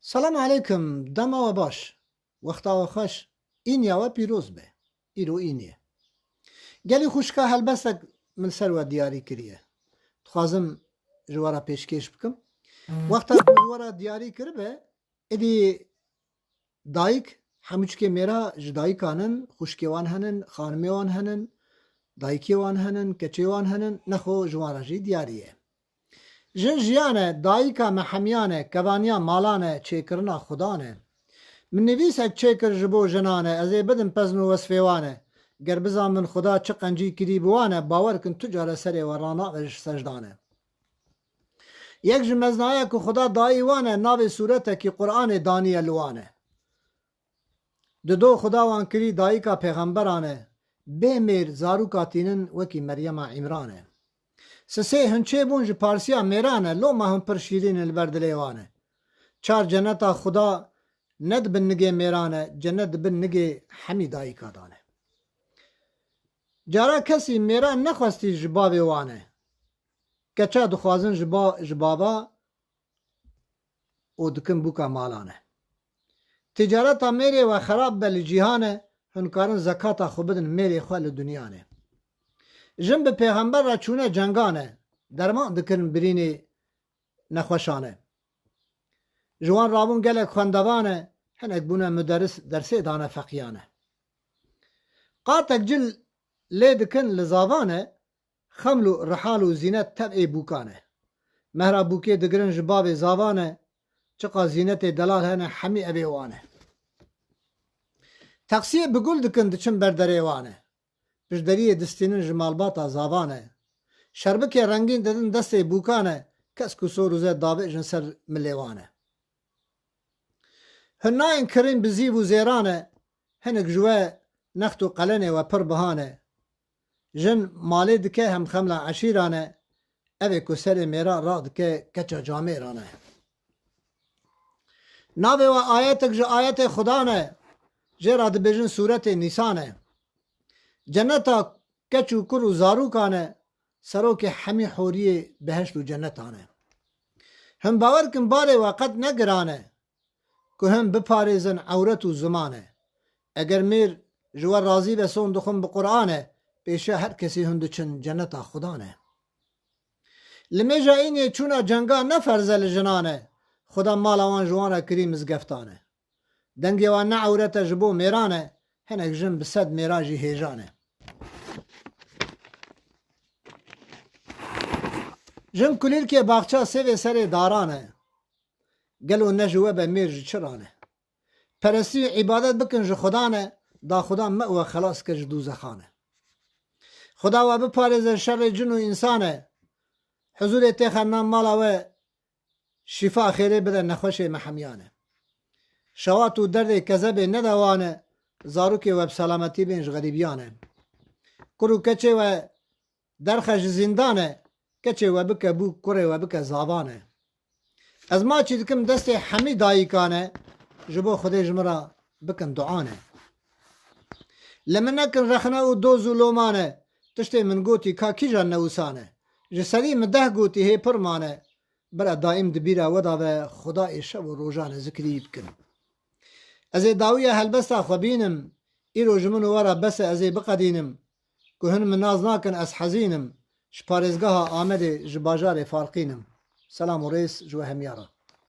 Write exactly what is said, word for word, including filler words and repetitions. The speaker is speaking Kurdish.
Selam aleykum, dema we baş, wexta we xweş, înya we pîroz be. Îro în ye. Gelî xwişka helbestek min ser we diyarî kiriye. Dixwazim ji we re pêşkêş bikim. Wexta ku ji we re diyarî kiribe, êdî dayik, hemû çikê mêra ji dayikan in, xwişkê wan henin, xanimê wan henin, dayikê wan henin, keçê wan henin, nexwe ji wan re jî diyarî ye. Jin jiyan e, dayika me hemiyan e, kevaniya malan e, çêkirina xudan e. Min nivîsek çêkir ji bo jinan e, ez ê bidim pezn û wesfê wan e. Ger bizanin xuda çi qencî kirî bi wan e, bawer kin tu care serê we ranabe ji secdan e. Yek ji meznaya ku xuda dayî wan e, navê sûretekî Quranê daniye li wan e. Dido xuda wan kirî dayika pêxemberan e, bê mêr zarûka tînin wekî Meryema Îmran e. Sisê hin çêbûn ji parsiya mêran e, loma hin pir şîrîn in li ber dilê wan e. Çar ceneta xuda ne di bin nigê mêran e, cenet di bin nigê hemî dayika dan e. Cara kesî mêran nexwestî ji bavê wan e. Keça dixwazin ji ba-, ji bava û dikin bûka malan e. Tîcareta mêrê we xerab be li cîhan e, hûn karin zekata xwe bidin mêrê xwe li dunyan e. Jin bi pêxember re çûne cengan e, derman dikirin birînê nexweşan e. Ji wan rabûn gelek xwendevan e, hinek bûne muderis dersê dane feqiyan e. Qatek cil lê dikin li zavan e, xeml û rihal û zînet tev ê bûkan e. Mehra bûkê digirin ji bavê zavan e, çiqa zînetê delal hene hemî evê wan e. Teqsiyê bi gul dikin diçin ber derê wan e. Piştderiyê distînin ji malbata zavan e. Şerbikê rengîn didin destê bûkan e, kes ku sor û zed davêjin ser milê wan e. Hin nayên kirîn bi zîv û zêran e, hinek ji we next û qelenê we pir bihan e. Jin malê dike hem xemla eşîran e, ev ê ku serê mêra radike keça camêran e. Navê we ayetek ji ayetê xudan e, jê re dibêjin sûretê nîsan e. Ceneta keç û kur û zarûkan e, serokê hemî horiyê behişt û cenetan e. Him bawer kin barê we qet ne giran e, ku him biparêzin ewret û ziman e. Eger mêr ji we razî be son dixwin bi Quran e, pêşiya her kesî hûn diçin ceneta xudan e. Limêja înê çûna cenga ne ferz e li jinan e, xuda mala wan ji wan re kirî mizgeftan e. Dengê wan ne ewret e ji bo mêran e, hinek jin bi sed mêra jî hêjan e. Jin kulîlkê baxça sêvê serê daran e. Gelo ne ji we be mêr ji çi ran e? Perestî û îbadet bikin ji xudan e, da xudan me we xelas kir ji dûzexan e. Xuda we biparêze şerê cin û însan e. Huzûrê têxe nan mala we şîfa xêrê bide nexweşê me hemiyan e. Şewat û derdê kezebê nede wan e, zarokê we bi selametî bên ji xerîbiyan e. Kur û keçê we derxe ji zîndan e, keçê we bike bûk, kurê we bike zavan e. Ez maçî dikim destê hemî dayikan e, ji bo Xwedê ji min re bikin duan e. Li min nekin rexne û doz û loman e, tiştê min gotî ka kîjan ne wisan e. Ji serî min deh gotî hê pir mane, bira daîm di bîra we de be, Xuda ê şev û rojan e zikrî bikin. Ez ê dawiya helbesta xwe bînim, îro ji min û we re bes e ez ê biqedînim, ku hin min nas nakin ez hezîn im, ji parêzgeha Amedê ji bajarê Farqîn im. Selam û rêz ji we hemiya re.